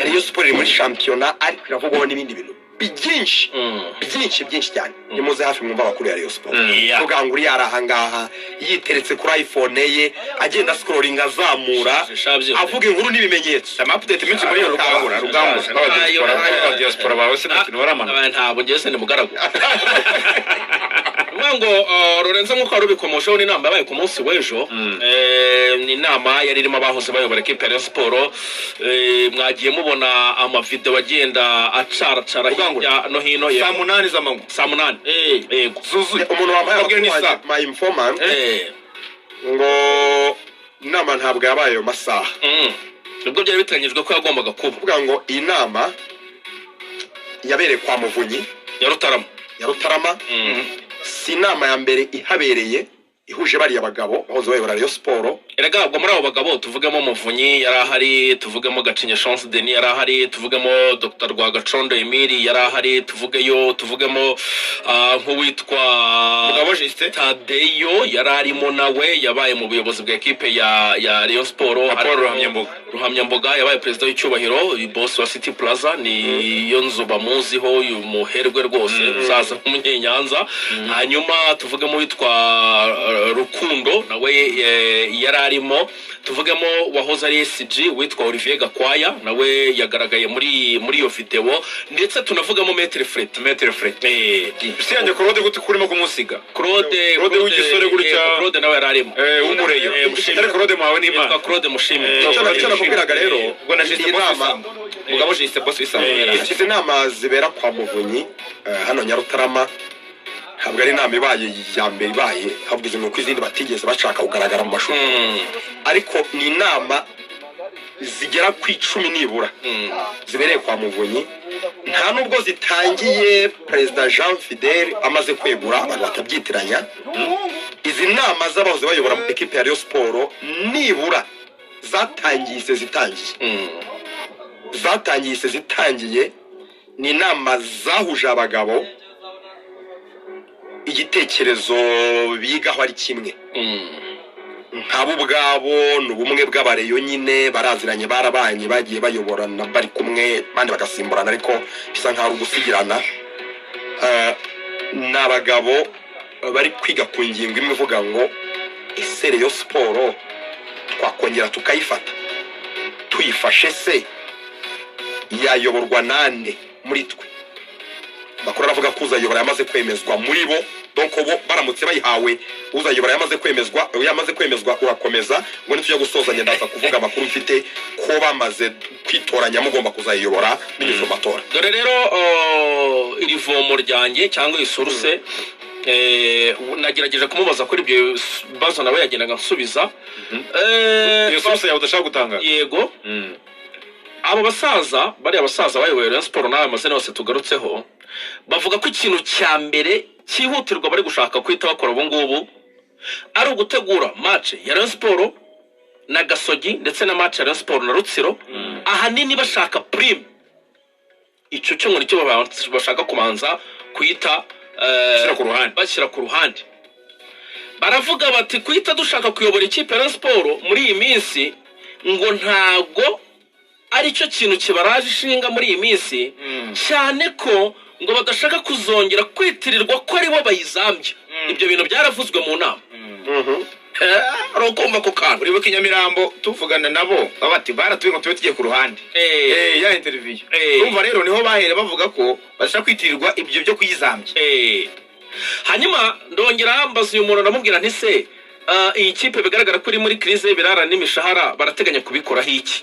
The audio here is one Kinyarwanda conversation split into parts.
Rayon Sport iri muri shampiyona, ariko iravugwaho n'ibindi bintu byinshi, byinshi, byinshi cyane. Nimuze hafi mwumva amakuru ya Rayon Sport. Rugangura yari ahangaha yiteretse kuri iPhone ye, agenda scrollinga, azamura, Shabyo. avuga inkuru n'ibimenyetso. Ama update menshi muri iyo Rugangura. N'abadiaspora bawe se nta kintu baramana? Ntabwo ngewe se ni mugaragu. Uvuga ngo Lorenzo, nk'uko wari ubikomosheho, ni inama yabaye ku munsi w'ejo. Ni inama yari irimo abahoze bayobora ekipe ya Rayon Sport. Mwagiye mubona amavideo agenda acaracara Rugangura. hirya no hino. Saa 8 z'amanywa. Saa 8, yego. Zuzuye. Umuntu wambaye Babwire ni amakuru saa. wanjye, my informant, ngo inama ntabwo yabaye ayo masaha. Nibwo byari biteganyijwe ko yagombaga kuba. Kuvuga ngo iyi nama yabereye kwa Muvunyi ya Rutarama. Ya Rutarama. Si inama ya mbere ihabereye ihuje bariya bagabo bahoze bayobora Rayon Sport. Erega ubwo muri abo bagabo tuvugemo Muvunyi yari ahari, tuvugemo Gacinya Chance Denis yari ahari, tuvugemo Dr Rwagacondo Emile yari ahari, tuvugeyo tuvugemo nk'uwitwa Mugabo Justin. Tadeyo yari arimo, nawe yabaye mu buyobozi bwa ekipe ya Rayon Sport. Paul Harimo Ruhamyambuga. Ruhamyambuga yabaye perezida w'icyubahiro, boss wa City Plaza, niyo nzu bamuziho, uyu muherwe rwose uzaza nk'umunyenyanza. Hanyuma tuvugemo uwitwa Rukundo, nawe yari arimo, tuvugemo wahoze ari SG witwa Olivier Gakwaya, nawe yagaragaye muri iyo video, ndetse tunavugamo Maître Fred. Maître Fred. Isi yanjye Claude, gute kurimo kumusiga? Claude. Claude w'igisore gutya. Claude nawe yari arimo. W'umureyo. Mushimire. Atari Claude muhawe n'Imana. Yitwa Claude Mushimire. Icyo nakubwiraga rero, Ubwo na Justin iyi Boss nama w'isambu, Mugabo Justin Boss w'isambu. Izi nama zibera kwa Muvunyi hano Nyarutarama ntabwo ari inama ibaye ya mbere ibaye, ahubwo izi ni uko izindi batigeze bashaka kugaragara mu mashusho. Ariko ni inama zigera ku 10 nibura zibereye kwa Muvunyi. Nta nubwo zitangiye Perezida Jean Fidel amaze kwegura, abantu batabyitiranya. Izi nama z'abahoze bayobora ekipe ya Rayon Sport nibura zatangiye zitangiye zatangiye zitangiye. Ni inama zahuje abagabo, igitekerezo bigaho ari kimwe. Nk'abo ubwabo ni ubumwe bw'abareyo nyine, baraziranye, barabanye, bagiye bayoborana bari kumwe, abandi bagasimburana, ariko bisa nkaho ari ugusigirana. Ni abagabo bari kwiga ku ngingo imwe ivuga ngo: ese Rayon Sport twakongera tukayifata? Tuyifashe se yayoborwa nande muri twe? Bakuru aravuga ko uzayobora yamaze kwemezwa muri bo. Donc bo baramutse bayihawe, uzayobora yamaze kwemezwa, yamaze kwemezwa. Urakomeza ngo nitujya gusozanya ndaza kuvuga amakuru mfite ko bamaze kwitoranya mugomba kuzayiyobora binyuze mu matora. Dore rero iri vomo ryanjye cyangwa iyi source, nagerageje kumubaza kuri ibyo bibazo, nawe yagendaga nsubiza. Iyo source yawe udashaka gutanga? Yego. Abo basaza, bariya basaza bayoboye Rayon Sport n'aya mazina yose tugarutseho, bavuga ko ikintu cya mbere cyihutirwa bari gushaka guhita bakora ubu ngubu ari ugutegura match ya Rayon Sport na Gasogi, ndetse na match ya Rayon Sport na Rutsiro, ahanini bashaka prime. Icyo cyo ngo nicyo bashaka kubanza kuyita Bashyira ku ruhande. Bashyira ku ruhande. Baravuga bati kuhita dushaka kuyobora ikipe ya Rayon Sport muri iyi minsi ngo ntago aricyo kintu kibaraje ishinga muri iyi minsi, cyane ko ngo badashaka kuzongera kwitirirwa ko aribo bayizambye. Ibyo bintu byaravuzwe mu nama. Uri kumva ako kantu? Uribuka i Nyamirambo tuvugana nabo baba bati baratuye ngo tube tugiye ku ruhande. Ya interview. Urumva rero niho bahere bavuga ko badashaka kwitirirwa ibyo byo kuyizambya. Hanyuma ndongera mbaza uyu muntu, ndamubwira nti: se iyi kipe bigaragara ko iri muri crise y'ibirara n'imishahara, barateganya kubikoraho iki?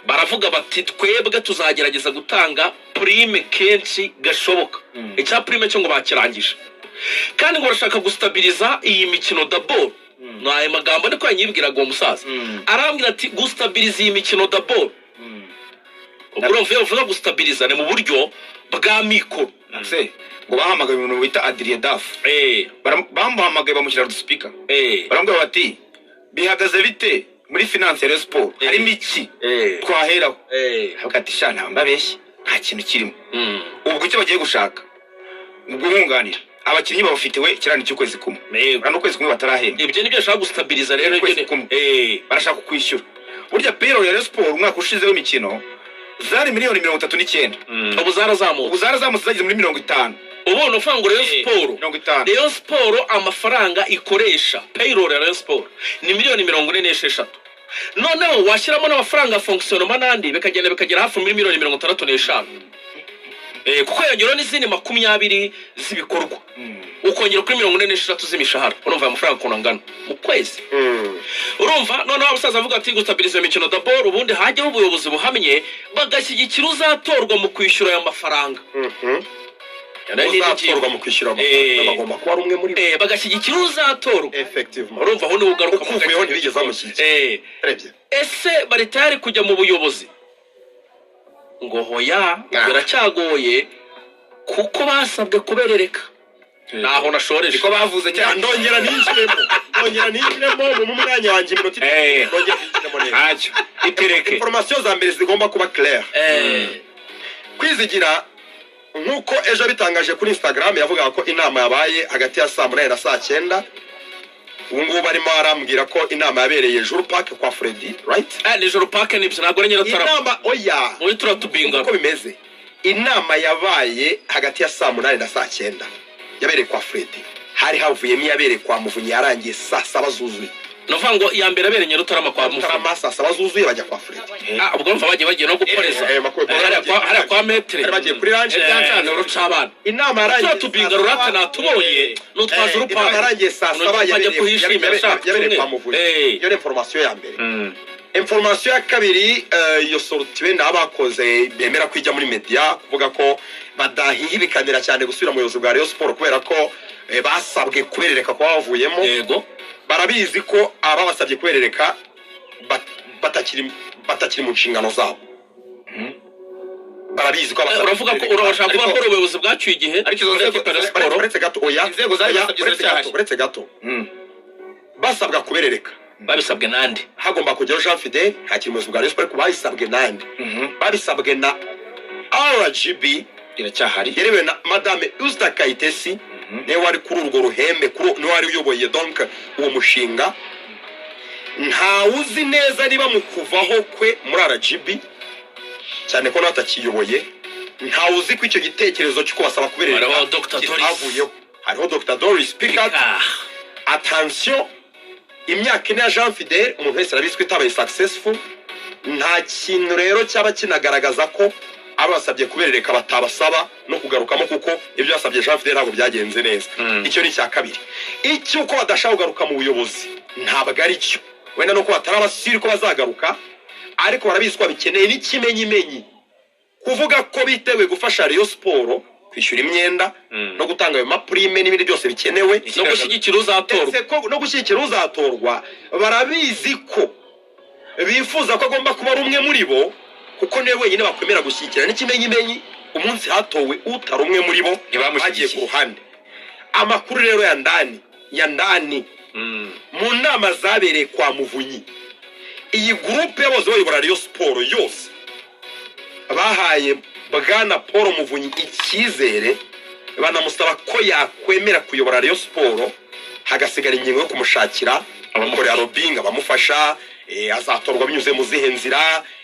Baravuga bati: twebwe tuzagerageza gutanga prime kenshi gashoboka. Icya prime cyo ngo bakirangije, kandi ngo barashaka gustabiriza iyi mikino d'abord. Ni ayo magambo niko yanyibwiraga uwo musaza. Arambwira ati: gustabiriza iyi mikino d'abord. Ubwo urumva iyo bavuga gustabiriza ni mu buryo bwa mikoro. Se ngo bahamagaye umuntu bita Adrien Daf. Bamuhamagaye, bamushyira loudspeaker. Baramubwira bati: bihagaze bite muri finance ya Rayon Sport? Harimo iki twaheraho? Avuga ati: sha, ntabwo mbabeshye, nta kintu kirimo. Ubwo icyo bagiye gushaka ubwo nkunganira abakinnyi babafitiwe ikirane cy'ukwezi kumwe. Urabona ukwezi kumwe batarahembwa. Ibyo nibyo bashaka gustabiriza rero. Ukwezi ibyo kumwe. Barashaka kwishyura. Burya payroll ya Rayon Sport umwaka ushize w'imikino zari miliyoni 39. Ubu zarazamutse. Ubu zarazamutse, zageze muri 50. Ubu ni ukuvuga ngo Rayon Sport, 50. Rayon Sport amafaranga ikoresha, payroll ya Rayon Sport ni miliyoni 46. Noneho washyiramo n'amafaranga ya fonctionnement n'andi, bikagenda bikagera hafi muri miliyoni 65, kuko yongeraho n'izindi 20 z'ibikorwa, ukongera kuri 46 z'imishahara. Urumva ayo mafaranga ukuntu angana mu kwezi? Urumva noneho abasaza avuga ati gustabiliza iyo mikino d'abord, ubundi hajyaho ubuyobozi buhamye, bagashyigikira uzatorwa mu kwishyura ayo mafaranga. Uzatorwa mu kwishyura amafaranga bagomba kuba ari umwe muri bo. Bagashyigikira uzatorwa. Effectivement. Urumva aho niwe ugaruka. Kuko uvuyeho ntibigeze bamushyigikira. Urebye. Ese bari tayari kujya mu buyobozi? Ngo hoya, biracyagoye kuko basabwe kuberereka. Naho nashoreje. Niko bavuze cyane. Ndongera ninjiremo mu mwanya wanjye iminota 3. Ndongera ninjiremo neza. Ntacyo, itereke. Information za mbere zigomba kuba claire. Kwizigira, nk'uko ejo bitangaje kuri Instagram, yavugaga ko inama yabaye hagati ya saa 8 na saa 9. Ubu ngubu barimo arambwira ko inama yabereye Juru Park kwa Freddy, right? Nijoro Park nibyo, ntabwo ari Nyarutarama. Inama, oya. Muri turatubinga. Uko bimeze, inama yabaye hagati ya saa 8 na saa 9, yabereye kwa Freddy. Hari havuyemo iyabereye kwa Muvunyi, yarangiye saa 7 zuzuye. Ni ukuvuga ngo iya mbere abereye Nyarutarama kwa Muvunyi. Mutarama saa 7 zuzuye bajya kwa Freddy. Ah, ubwo urumva bagiye no gukoreza hariya kwa maître. Bari bagiye kuri lunch. Byancanze uruca abana. Inama yarangiye turatubinga. saa Rurata 7. Natubonye nutwaje Inama urupangu. yarangiye saa 7 bajya kuhishimira ashaka yabereye kwa tumwe. Muvunyi. Iyo ni information ya mbere. Information ya kabiri, iyo sortie wenda abakoze bemera kwijya muri media kuvuga ko badahihibikanira cyane gusubira mu buyobozi bwa Rayon Sport kubera ko basabwe kuberereka kuba bavuyemo. Barabizi ko ababasabye kuberereka batakiri mu nshingano zabo. Barabizi ko abasabye Uravuga ko kuberereka. urashaka kuvuga ko ari ubuyobozi bwacyuye igihe Ariko izo muri nzego- ekipe ya Rayon Sport. Uretse gato, oya. Inzego zari Oya, basabye uretse ziracyahari. gato, uretse gato. Basabwa kuberereka Babisabwe nande? Hagomba kujyaho Jean Fidel, nta kintu umuyobozi bwa Rayon Sport, ariko babisabwe nande? Babisabwe na RGB. Iracyahari. Yerewe na Madame Usta Kayitesi, niwe wari kuri urwo ruhembe, kuri niwe wari uyoboye donc uwo mushinga. Ntawe uzi neza niba mu kuvaho kwe muri RGB, cyane ko nawe atakiyoboye, ntawe uzi ko icyo gitekerezo cyo kubasaba kuberereka Hariho Dr. Doris. kitavuyeho. Hariho Dr Doris Picard. Attention, imyaka 4 ya Jean Fidel, umuntu wese arabizi ko itabaye successful. Nta kintu rero cyaba kinagaragaza ko abasabye kuberereka batabasaba no kugarukamo, kuko ibyo basabye Jean Fidel ntabwo byagenze neza. Icyo ni icya kabiri. Icy'uko badashaka kugaruka mu buyobozi ntabwo ari cyo, wenda nuko batarabasiri ko bazagaruka, ariko barabizi ko babikeneye. N'ikimenyimenyi, kuvuga ko biteguye gufasha Rayon Sport kwishyura imyenda no gutanga ayo ma prime n'ibindi byose bikenewe No gushyigikira uzatorwa. Ndetse ko no gushyigikira uzatorwa, barabizi ko bifuza ko agomba kuba ari umwe muri bo, kuko niwe wenyine bakwemera gushyigikira. N'ikimenyimenyi, umunsi hatowe utari umwe muri bo, Ntibamushyigikiye. bagiye ku ruhande. Amakuru rero ya ndani ya ndani, mu nama zabereye kwa Muvunyi, iyi groupe y'abahoze bayobora Rayon Sport yose bahaye bwana Paul Muvunyi icyizere, banamusaba ko yakwemera kuyobora Rayon Sport, hagasigara ingingo yo kumushakira abamukorera lobbying, abamufasha. Azatorwa binyuze mu zihe nzira?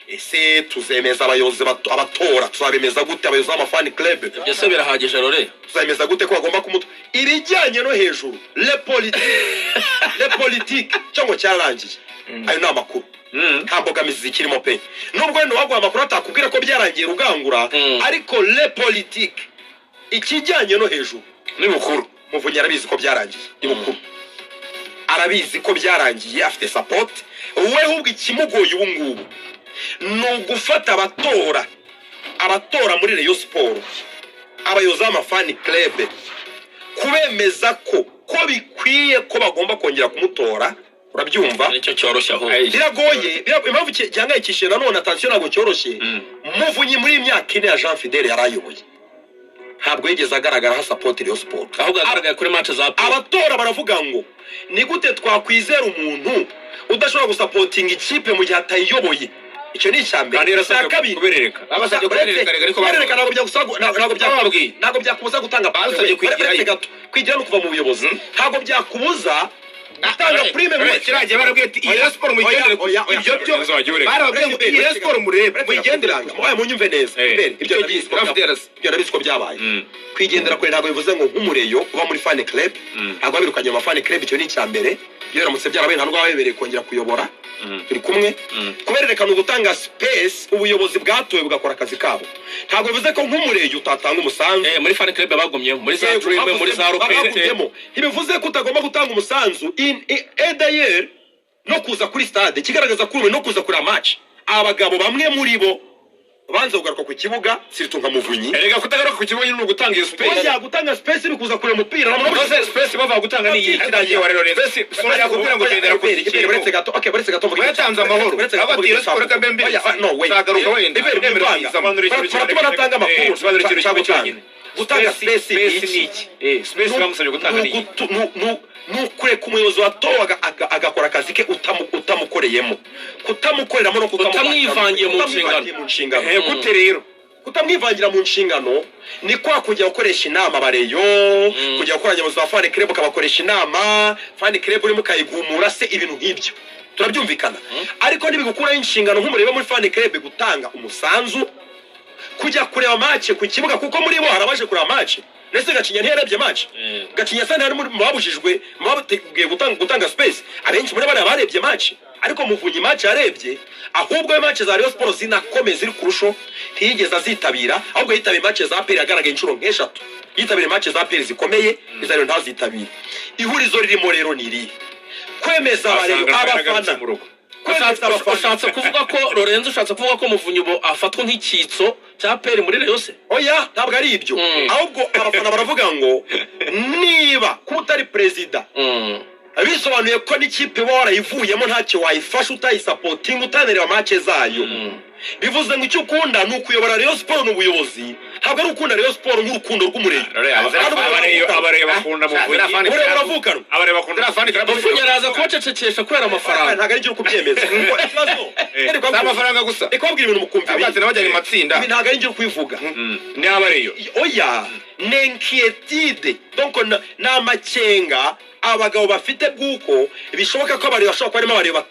Ese tuzemeza abayobozi abatora tuzabemeza gute? Abayobozi b'ama fan club Ibyo se birahagije rore? Tuzemeza gute ko bagomba kumuta? Ibijyanye no hejuru, le politique cyo ngo cyararangiye. Ayo ni amakuru, nta mbogamizi zikirimo pe, nubwo wenda uwaguha amakuru atakubwira ko byarangiye rugangura. Ariko le politique, ikijyanye no hejuru Ni bukuru. Muvunyi arabizi ko byarangiye, ni bukuru, arabizi ko byarangiye, afite support we. Ahubwo ikimugoye ubu ngubu ni ugufata abatora muri Rayon Sport, abayobozi b'ama fan club, kubemeza ko bikwiye ko bagomba kongera kumutora. Urabyumva? Nicyo cyoroshye ahubwo. Biragoye, impamvu gihangayikishije nanone, attention, ntabwo cyoroshye. Muvunyi muri iyi myaka 4 ya Jean Fidele yari ayoboye, ntabwo yigeze agaragara support Rayon Sport. Ahubwo yagaragaye kuri match za APR. Abatora baravuga ngo ni gute twakwizera umuntu udashobora gusapotinga ikipe mu gihe atayiyoboye? Icyo ni icya mbere. Kandi Icya yarasabwe kabiri, kuberereka. Babasabye kuberereka, ariko kuberereka ntabwo Bababwiye. ntabwo byakubuza gutanga Basabye kwigirayo. Uretse gato, kwigira no kuva mu buyobozi ntabwo byakubuza. Gutanga prime muri Kiragiye barabwiye ati iyi Rayon Sport muyigendere kure. Oya, oya, Ibyo byo Enzo wagiye ureka. barababwiye ngo iyi Rayon Sport murebe muyigendere kure. Oya, munyumve neza. Ibere, ibyo Icyo ndabizi ko gihe, byabaye. Ibyo ndabizi ko byabaye. Kwigendera kure ntabwo bivuze ngo nk'umureyo uba muri fan club ntabwo babirukanye mu fan club. Icyo ni icya mbere. Iyo biramutse byarabaye, ntabwo baba bemerewe kongera kuyobora. Turi kumwe? Kubererekana ugutanga space, ubuyobozi bwatowe bugakora akazi kabo. Ntabwo bivuze ko nk'umureyo utatanga umusanzu. Muri fan club bagumyemo, muri za Yego, Dream, muri za Rokete. Bagumyemo. Ntibivuze ko utagomba gutanga umusanzu in d'ailleurs no kuza kuri stade, ikigaragaza ko no kuza kureba match. Abagabo bamwe muri bo banze kugaruka ku kibuga, surtout nka Muvunyi. Erega kutagaruka ku kibuga ni ugutanga iyo space. Oya, gutanga space ni kuza kureba umupira. None space bava gutanga ni iyi? Kiragiye wa rero Space Oya, kubwira ngo gendera ku Ibere, uretse gato, okay, uretse gato mvuge. Wayatanze amahoro. Uretse gato Aba mvuge. ati Rayon Sport kambe mbere. Oya, no wait. Nzagaruka wenda. Ibere, Nemerewe gutanga. kuyizamo. Baratuma natanga amakuru. Sobanura ikintu Nshaka kimwe gutanga. cyonyine. Gutanga space Space ni iki? Space bamusabye gutanga ni iyi? Ni ukureka umuyobozi watowe agakora akazi ke utamukoreyemo, kutamukoreramo no Utamwivangiye mu utamwivangiye mu nshingano. Gute rero? Kutamwivangira mu nshingano ni kwa kujya gukoresha inama bareyo, kujya gukoranya abayobozi ba fan club ukabakoresha inama, fan club urimo ukayigumura se, ibintu nk'ibyo. Turabyumvikana? Ariko ntibigukuraho inshingano nk'umureba muri fan club gutanga umusanzu, kujya kureba match ku kibuga, kuko muri bo hari abaje kureba match. Ndetse Gacinya ntiyarebye match. Gacinya sa ntari mu babujijwe, mu bateguye gutanga space. Abenshi muri bariya barebye match, ariko Muvunyi match yarebye, ahubwo we match za Rayon Sports zinakomeye ziri kurusho ntiyigeze azitabira, ahubwo yitabiriye match za APR. Yagaragaye inshuro nk'eshatu yitabiriye match za APR zikomeye, iza Rayon ntazitabire. Ihurizo ririmo rero ni irihe? Kwemeza abareyo Asanga yaragarutse abafana mu rugo. Kwemeza abafana. Ushatse kuvuga ko Lorenzo, ushatse kuvuga ko Muvunyi ubu afatwa nk'icyitso cya APR muri Rayon se? Oya, ntabwo ari ibyo. Ahubwo abafana baravuga ngo niba kuba utari perezida bisobanuye ko n'ikipe uba warayivuyemo ntacyo wayifasha, utayisapotinga, utanareba match zayo, bivuze ngo icyo ukunda ni ukuyobora Rayon Sport, ni ubuyobozi, ntabwo ari ukunda Rayon Sport nk'urukundo rw'umurenge. Abareyo bakunda Muvunyi. Ureba, uravukanwa. Abareyo bakunda Muvunyi araza kubacecekesha kubera amafaranga. Ntabwo ari cyo kubyemeza. Kuko ikibazo Si amafaranga gusa. Reka kubabwira ibintu mukumva ibi. Abatse n'abajyanye mu matsinda. Ibi ntabwo ari njye uri kubivuga. Ni abareyo. Oya, ni inquiétude, donc ni amakenga abagabo bafite bw'uko bishoboka ko abareba bashobora kuba harimo abareba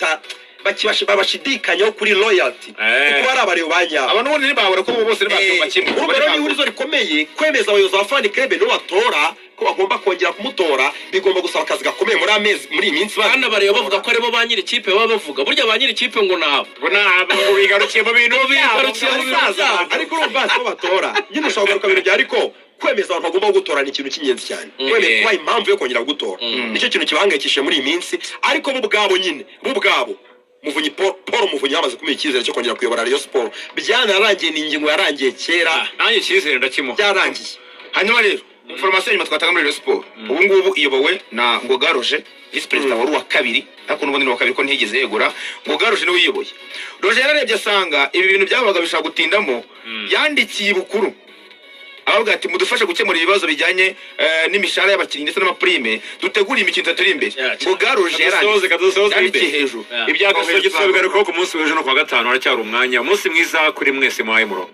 babashidikanyaho kuri loyalty, kuko ari abareba ba nyabo. Abantu ubundi ntibabura ko bose ntibabyumva kimwe. Urumva rero ni ihurizo rikomeye kwemeza abayobozi ba fan club nibo batora ko bagomba kongera kumutora. Bigomba gusaba akazi gakomeye muri amezi, muri iyi minsi. Kandi abareba bavuga ko aribo ba nyiri ikipe. Baba bavuga burya ba nyiri ikipe ngo nabo Ngo ntabwo ngo bigarukiye mu bintu byabo. Bigarukiye mu bintu Abasaza, byabo. Ariko urumva si bo batora nyine, ushobora kugaruka ibintu bya, ariko kwemeza abantu bagomba gutora ni ikintu cy'ingenzi cyane. Kwemeza kubaha impamvu yo kongera gutora nicyo kintu kibahangayikishije muri iyi minsi. Ariko bo ubwabo nyine, bo ubwabo, Muvunyi Paul Muvunyi yamaze kumuha icyizere cyo kongera kuyobora Rayon Sport. Byanarangiye, ni ingingo yarangiye kera. Nanjye icyizere ndakimuha. Byarangiye. Hanyuma rero information nyuma twatanga muri Rayon Sport, ubu ngubu iyobowe na Ngoga Roger, visi perezida wari uwa kabiri, ariko n'ubundi ni uwa kabiri ko ntiyigeze yegura. Ngoga Roger niwe uyiyoboye. Roger yararebye asanga ibi bintu byabaga bishobora gutindamo. Yandikiye ibukuru abavuga ati mudufashe gukemura ibibazo bijyanye n'imishahara y'abakinnyi ndetse n'amaprime, dutegure imikino itatu iri imbere. Yeah, Ngoga Roger Kadusoze, yaranditse kadusoze. yandikiye Imbere. hejuru. Yeah. Ibya Gasogi tuzabigarukaho ku munsi w'ejo no kuwa gatanu, haracyari umwanya. Umunsi mwiza kuri mwese muhaye murongo.